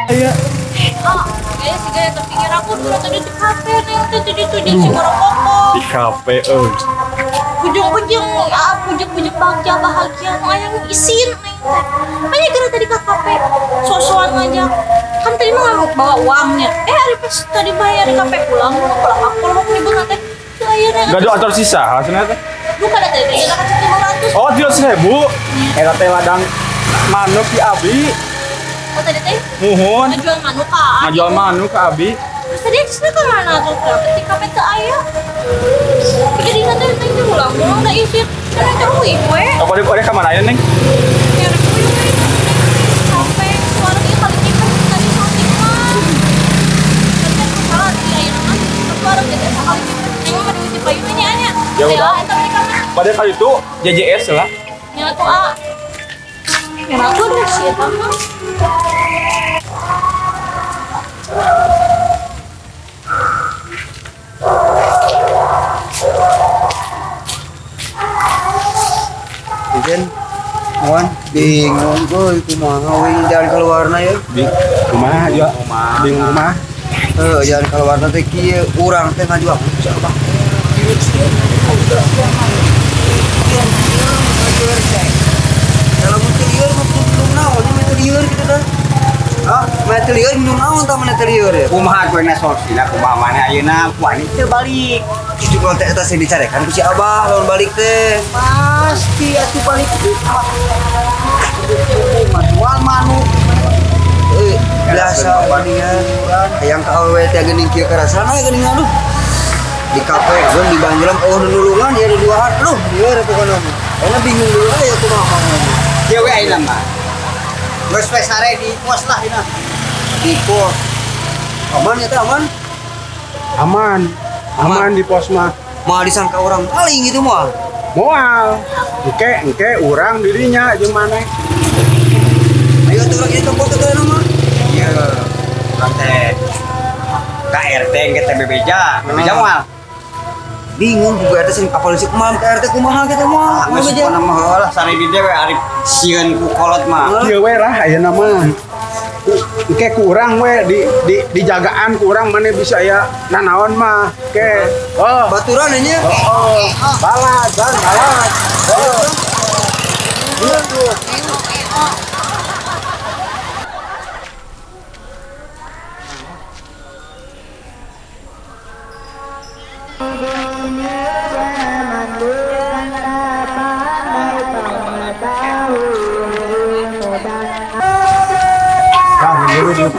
Aya. Ah, kayaknya sih gaya terpikir aku dulu tadi di kafe neng teh tadi tuh jeung si merokok. Di kafe euy. Bujung-bujung, ah bujung-bujung bagja bahagia nu aya nu isin neng teh. Makanya gara tadi ke kafe sok-sokan ngajak. Kan tadi mah nggak bawa uangnya. Eh hari pas tadi bayar di kafe pulang, pulang aku mau nyebut teh. Teu aya neng. Gaduh atur sisa hasilnya teh. Bukan ada tadi teh kan 500. Oh, 300.000. Eta teh ladang manuk di abi. Oh tadi teh? Muhun. Ngajual manuk ka abi. Ngajual manuk ka abi. Terus tadi aksesnya ke mana tuh? Di kafe teu aya. Jadi nanti teh ulang ulang da isin. Kan teh euy we. Oh, bade ka mana aya neng? Ya rek we. Kafe suara ieu kali kieu tadi syuting mah. Tadi kan salah di aya mah. Suara teh sakali kieu. Neng mah duit di payun nya nya. Ya udah. Pada kali itu JJS lah. Nya tuh ah. Ya aku udah sih eta mah. Mungkin Wan bingung gue kumaha we jalan keluarna ya. Kumaha ya? Bingung kumaha? Heuh, jalan keluarna teh kieu urang teh ngajual coba. Kalau mungkin lieur mah minum naon nya mah lieur kitu tah. Hah? Mah lieur minum naon tah mana lieur ya? Kumaha kuena sorsina kumaha maneh ayeuna wani teu balik. Kitu kalau teh eta sing dicarekan ku si Abah lamun balik teh. Pasti atuh balik jual manuk. Euy, biasa bandingan hayang ka awewe teh geuning kieu karasana geuning aduh. Di kafe geun di Banjlong eueuh nulungan ya di duaan. Aduh, lieur pokona mah. Ayeuna bingung dulu aya kumaha mah. Kieu we ayeuna mah. Geus we sare di pos lah dina. Di pos. Aman ya teh aman? Aman. Aman di pos mah. Moal disangka orang paling gitu moal. Moal. Engke urang dirinya jeung maneh. Ayo atuh urang ieu ke pos teh mah. Iya. Urang teh KRT engke teh bebeja. Bebeja moal. Bingung ku RT sing apal sih kumaha ke RT kumaha kitu moal. Geus pokona mah heuh lah sare di dieu we arif sieun ku kolot mah. Kieu we lah ayeuna mah. Engke ku urang we di dijagaan ku urang maneh bisa aya nanaon mah. Ke. Oh, baturan nya. Oh, balad, balad. Oh.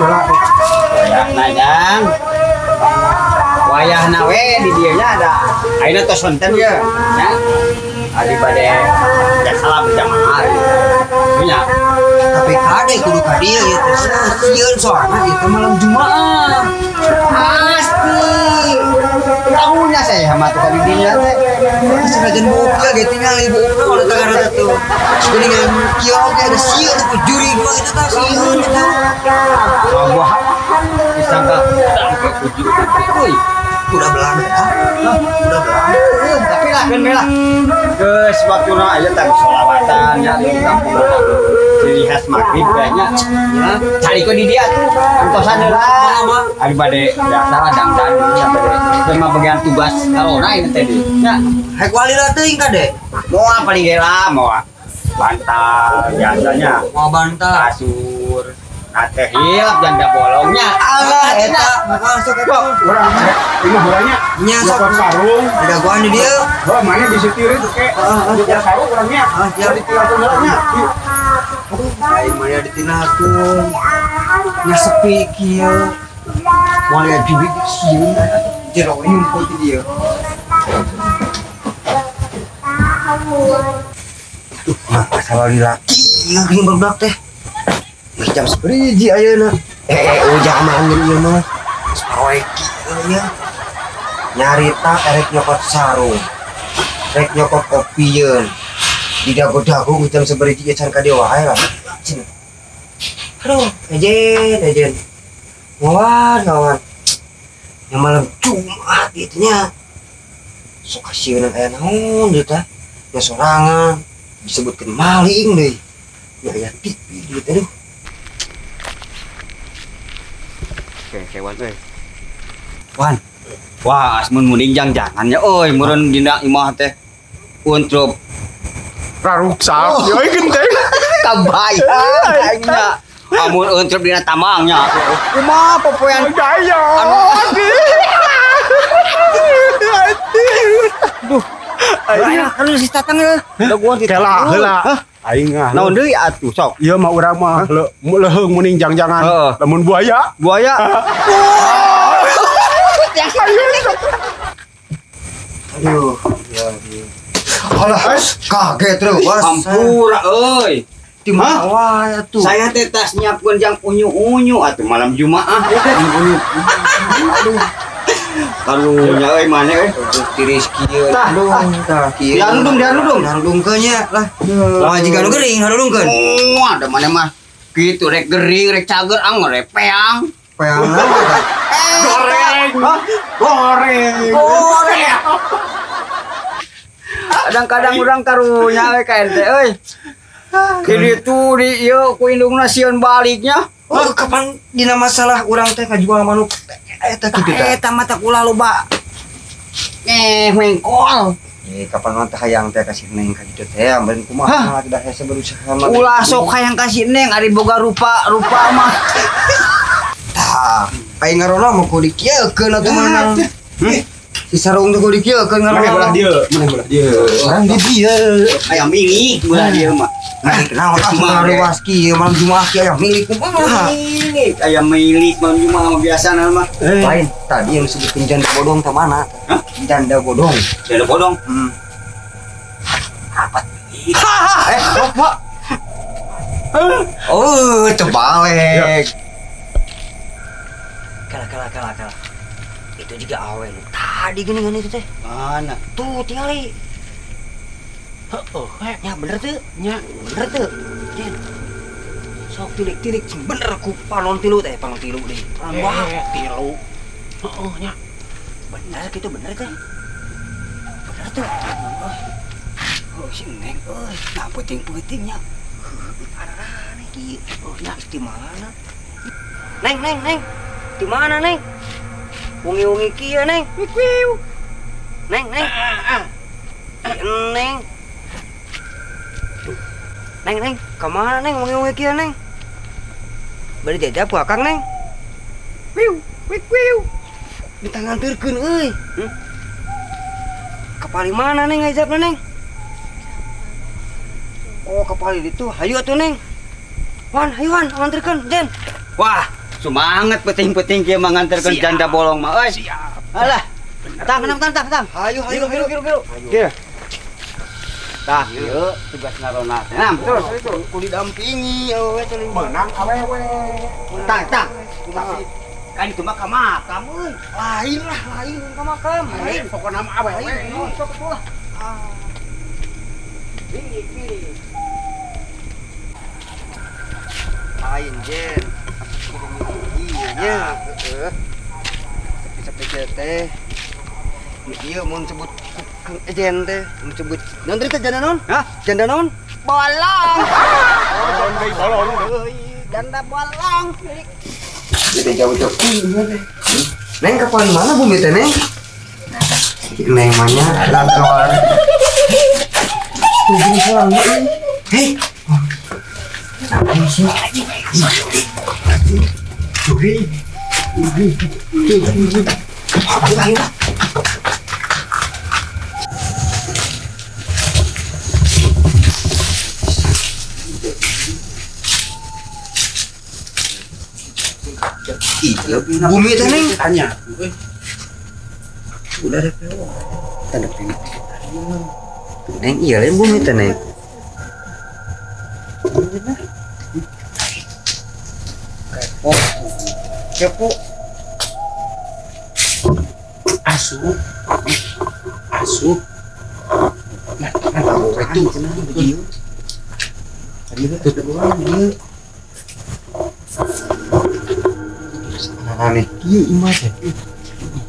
Wayahna jang. Wayahna we di dieu nya ada. Ayeuna tos sonten ye. Nya. Adi bade biasalah berjamaah. Nya. Tapi kade kudu ka dieu ieu teh. Sieun soalna ieu teh malam Jumaah. Pasti. Tahunya saya sama tukang di dinya teh. Sanajan buuk ya ge tingali buukna kalau tangan eta tuh. Geuningan kieu oge ada sieun ku juri mah kitu tah sieun kitu. Wah, disangka kuji euy. Udah belang ah. Udah belang. Tapi lah keun we lah. Geus waktuna aya tah sholawatan nya di kampung. Ciri khas magrib kayaknya. Ya, cari ku di dia tuh. Antosan heula. Abi bade biasa lah dangdan nya bade. Teu mah bagian tugas corona ini teh di. Nya, hek walila teuing kade. Moal paling gela moal. Bantal biasanya. Moal bantal. Kasur. Teh hilap janda bolongnya. Alah eta masuk eta. Urang ini urangnya nya sok sarung. Ada guan di dieu. Heuh, mana disitirin tuh ke. Heeh, sarung urangnya. Heeh, ditinggalkeun heula nya. Aduh, aing mah ditinggalkeun. Nya sepi kieu. Moal ya duit sieun jero we ngumpul di dieu. Tuh, mah asal laki ieu geuning barudak teh. Jam 10 ayeuna. Ujaman ieu mah. Sapoe kieu nya. Nyarita erek nyokot sarung. Rek nyokot kopieun. Di dago-dago jam 11 ieu can ka dieu wae lah. Cina. Aduh, ejen. Ngawan, ngawan. Yang malam Jumat gitu nya. Sok kasieunan aya naon deui tah. Nya sorangan disebutkeun maling deui. Nya aya TV deui aduh. Kewan euy. Wan. Wah, asmun munding jang-jangan nya euy, meureun dina imah teh untrup raruksak. Euy genteng. Kabayang aing nya. Amun untrup dina tambang nya. Kumaha popoean gaya. Duh. Aing kan si tatang euy. Daguan di kela heula. Aing ah. Naon deui atuh sok. Ieu mah urang mah leuheung munding jang-jangan. Lamun buaya, buaya. Aduh, ya. Alah, kaget terus. Ampura euy. Di mana wae atuh? Saya teh tas nyiapkeun jang unyu-unyu atuh malam Jumaah ya teh unyu. Aduh. Karunya euy maneh euy. Tiris kieu. Aduh, tah kieu. Diarudung, diarudung. Diarudungkeun nya lah. Mah jiga nu gering harudungkeun. Oh, ada maneh mah kitu rek gering, rek cager, angor rek peang. Peang naon tah? Goreng. Goreng. Goreng. Kadang-kadang urang karunya we ka ente euy. Kitu di ieu ku indungna sieun baliknya. Oh, kapan dina masalah urang teh ngajual manuk eta kitu tah. Eta mah teh ulah loba. Mengkol. Kapan mah teh hayang teh kasih neng ka kitu teh, ambeun kumaha tidak hese berusaha mah. Ulah sok hayang kasih neng ari boga rupa-rupa mah. Tah, aing ngarono mah kudu dikieukeun atuh mana. Si sarung teh kudu dikieukeun ngarono. Maneh belah dieu, maneh belah dieu. Urang di dieu. Ayam milik belah dieu mah. Nah, naon ah ngaruas kieu malam Jumaah kieu ayam milik kumaha. Milik, ayam milik malam Jumaah mah biasana mah. Lain tadi yang disebutkeun janda bodong teh mana? Hah? Janda bodong. Janda bodong? Heeh. Apa? Pak. Oh, terbalik. Kalah kalah kalah kalah. Itu juga awe lu. Tadi gini gini itu teh. Mana? Tuh tingali. Heeh, nya bener tuh. Nya bener tuh. Jen. Sok tilik-tilik sing bener ku panon tilu teh, panon tilu deh. Panon wah, tilu. Heeh, nya. Bener gitu bener teh. Bener tuh. Oh, si Neng euy, nah peuting-peuting nya. Heuh, kieu. Oh, nya di mana? Neng, neng, neng. Di mana, Neng? Wengi-wengi kieu, Neng. Wiu. Neng, neng. Neng. Neng, neng, kemana neng? Wengi-wengi kieu, Neng. Bari jajab ku akang, Neng. Wiu, wik wiu. Ditanganteurkeun euy. Kapali mana, Neng, ngajabna, Neng? Oh, kapali ditu. Hayu atuh, Neng. Wan, hayu Wan, nganterkeun, Jen. Wah, semangat peting-peting kieu mah nganterkeun janda bolong mah euy. Siap. Alah. Tang, tang, tang, tang. Hayu, hayu, hayu, hayu. Kieu. Tah, ieu tugas ngarona. Nah, terus itu kudu didampingi euy teh meunang awewe. Tang, tang. Kan itu mah ka makam euy. Lain lah, lain ka makam. Lain pokona mah awewe. Sok atuh lah. Pilih, pilih. Lain, Jen. Iya nya, heeh. Sepi-sepi teh. Ieu mun sebut Kang Ejen teh, mun sebut naon teh janda naon? Hah? Janda naon? Bolong. Bolong deui, bolong deui. Janda bolong. Jadi jauh-jauh teh. Neng kapan mana bumi teh, Neng? Neng mah nya lantor. Tuh salah euy. Hei. Bumi teh Neng tanya. Udah ada tanda penik. Neng iya lain bumi teh Neng. Kepo. Kepo. Asup. Asup. Nah, itu itu. Tadi itu doang ieu. Aneh kieu imah teh.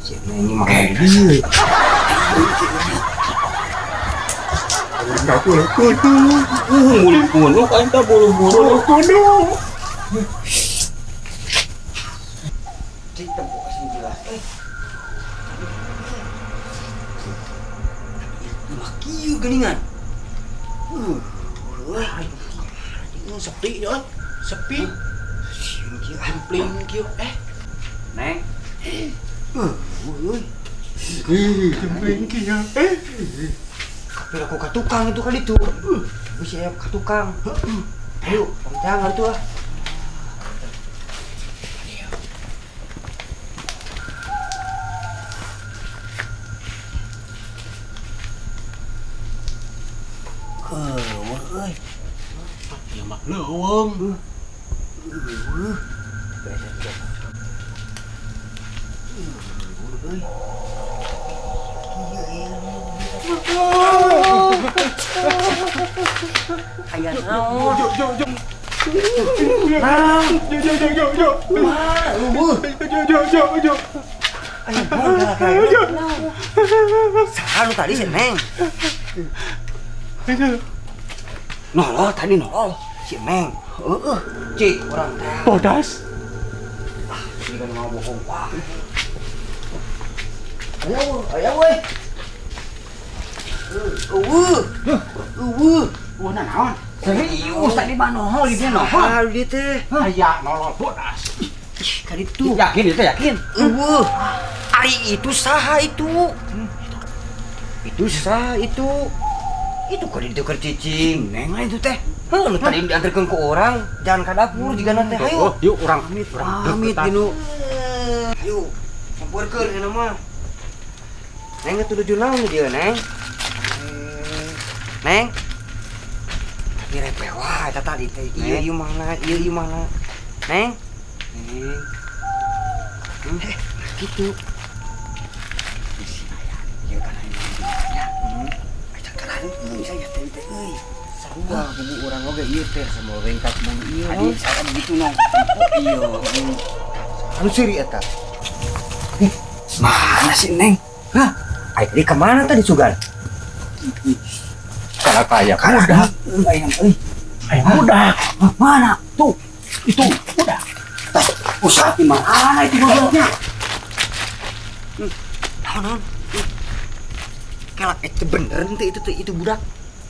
Si Neng mah dieu. Bulu kudu aing teh bulu-bulu kudu. Cik tempo kasih jelas. Tapi kieu geuningan. Sepi euy. Sepi. Sieun kieu ampling kieu eh. Neng. Euy. Jempling kieu. Eh. Tapi aku ka tukang itu kali itu. Bisa aya ka tukang. Ayo, pangtang atuh ah. Euy. Ieu mah leuweung. Eueuh. Euy. Aya naon? Jo jo jo. Jo jo jo jo. Wah, Jo jo jo jo. Aya naon? Saha nu tadi si Neng? Nolol tadi nolol si Neng. Heeh, cik urang teh. Bodas. Ah, ini kan mau bohong. Wah. Ayo, ayo weh. Eueuh. Eueuh. Eueuh naon? Serius tadi mah nohol di dia nohol. Di teh. Aya nolol bodas. Ih, kali itu. Yakin itu yakin? Eueuh. Ari itu saha itu? Itu saha itu? Itu kali itu keur cicing. Neng lah itu teh. Heuh, nu tadi diantarkeun ke orang, jangan ka dapur jigana teh. Hayu. Yuk urang amit, urang amit dinu. Hayu, sampeurkeun eta mah. Neng atuh nuju naon dia, Neng? Neng. Tapi repeh wae eta tadi teh. Ieu ieu mana? Ieu ieu mana? Neng. Neng. Gitu. Bisi aya. Ieu kan aya nya. Acan kalahin euy saya teh teh euy. Sarua kubu urang oge ieu teh sama rengkat bulu ieu. Tadi saya begitu nong. Iya. Anu seuri eta. Mana si Neng? Hah? Ai tadi kemana tadi sugan? Karena kaya budak. Ayam euy. Ayam budak. Mana? Tuh. Itu budak. Usah di mana itu gobloknya? Naon? Kelak itu bener ente itu tuh itu budak.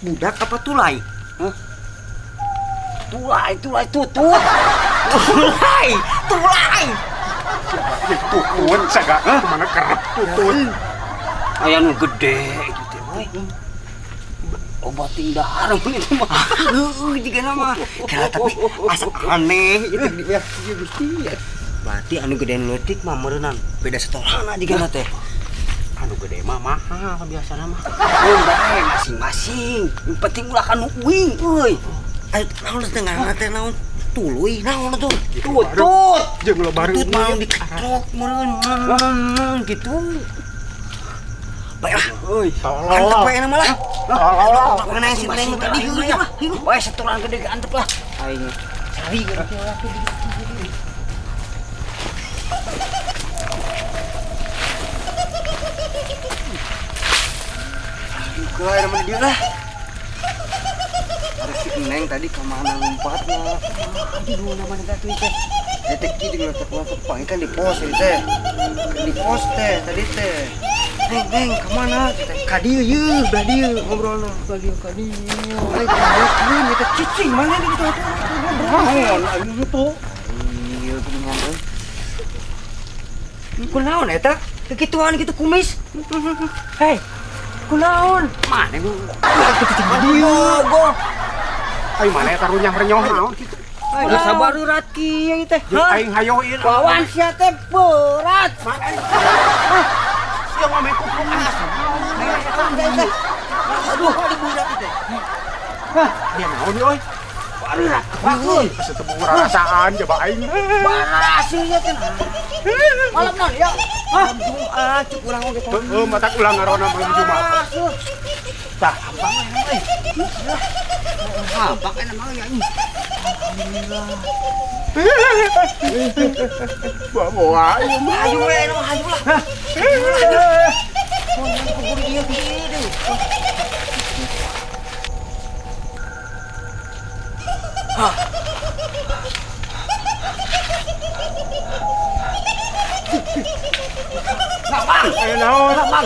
Budak apa tulai? Hah? Tulai, tulai tutut. Tulai, tulai. Tutut saga kemana kerep tutut. Aya nu gede itu teh we. Obat ting dahar mun itu mah. Heueuh jiga mah. Kela tapi asa aneh itu di ya Gusti. Berarti anu gede leutik mah meureunnan beda setorana jiga teh. Anu gede mah mahal biasana mah. Mun bae masing-masing. Yang penting ulah ka nu uing euy. Ayo naon teh ngaranna teh naon? Tuluy naon tuh? Tutut. Jeung loba tutut mah diketrok meureun gitu. Baiklah, euy. Antep we mah lah. Tolol. Mengenai si Neng tadi heueuh nya. Bae setoran gede ge antep lah. Aing cari gitu. Aduh, air mendidih lah. Ada si Neng tadi kemana lompatnya? Aduh, namanya teh teh. Detek kieu jeung loncat-loncat panggil kan di pos ini teh. Di pos teh tadi teh. Neng, Neng, kemana? Ka dieu yeuh, belah dieu ngobrolna. Ka dieu, ka dieu. Neng, ngobrolkeun eta cicing mana di kitu atuh ngobrol. Naon anu itu? Iya, geuningan euy. Kunaon eta? Kekituan gitu kumis. Hei, kunaon? Mana cicing ka dieu, gol. Ayo mana eta runyah-renyah naon kitu? Udah sabar berat kieu teh. Aing hayo ieu. Lawan sia teh berat. Sia mah kupluk asa. Aduh, di budak itu. Hah, dia naon euy? Berat. Euy, asa teu boga rasaan coba aing. Berat sia teh. Malam naon ya? Hah, Jumat cuk urang oge teh. Heueuh, matak ulang ngarona malam Jumat. Tah, hampang we euy. Hampang enak mah ya. Alhamdulillah. Bawa ayo hayu we nu hayu lah. Kubur dia kieu. Bang, aya naon? Bang,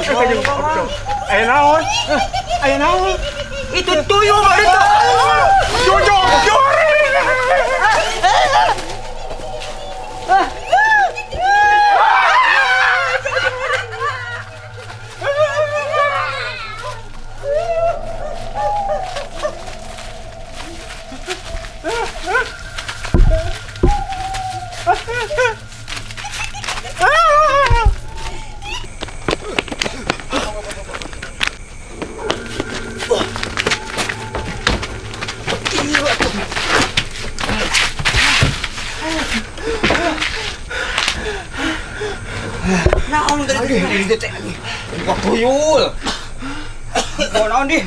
aya naon? Aya naon? Itu tuyul bang itu. Jujur, jujur. Naon tadi teh? Kok tuyul. Kok naon di?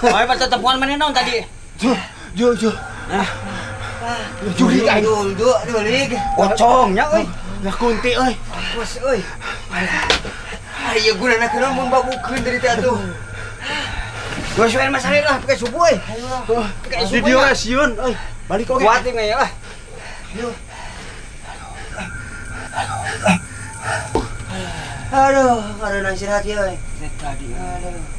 Ayo pas tetepuan mana naon tadi? Jo jo. Jurig aing. Jurig. Pocongnya euy. Lah kunti euy. Bos euy. Ayo gunana kunaon mun babukeun dari teh atuh. Geus we masalah lah pakai subuh euy. Pakai Di subuh. dieu sieun euy. Balik oge. Kuat ieu lah. Aduh, aduh nang istirahat ya euy. Tadi. Aduh.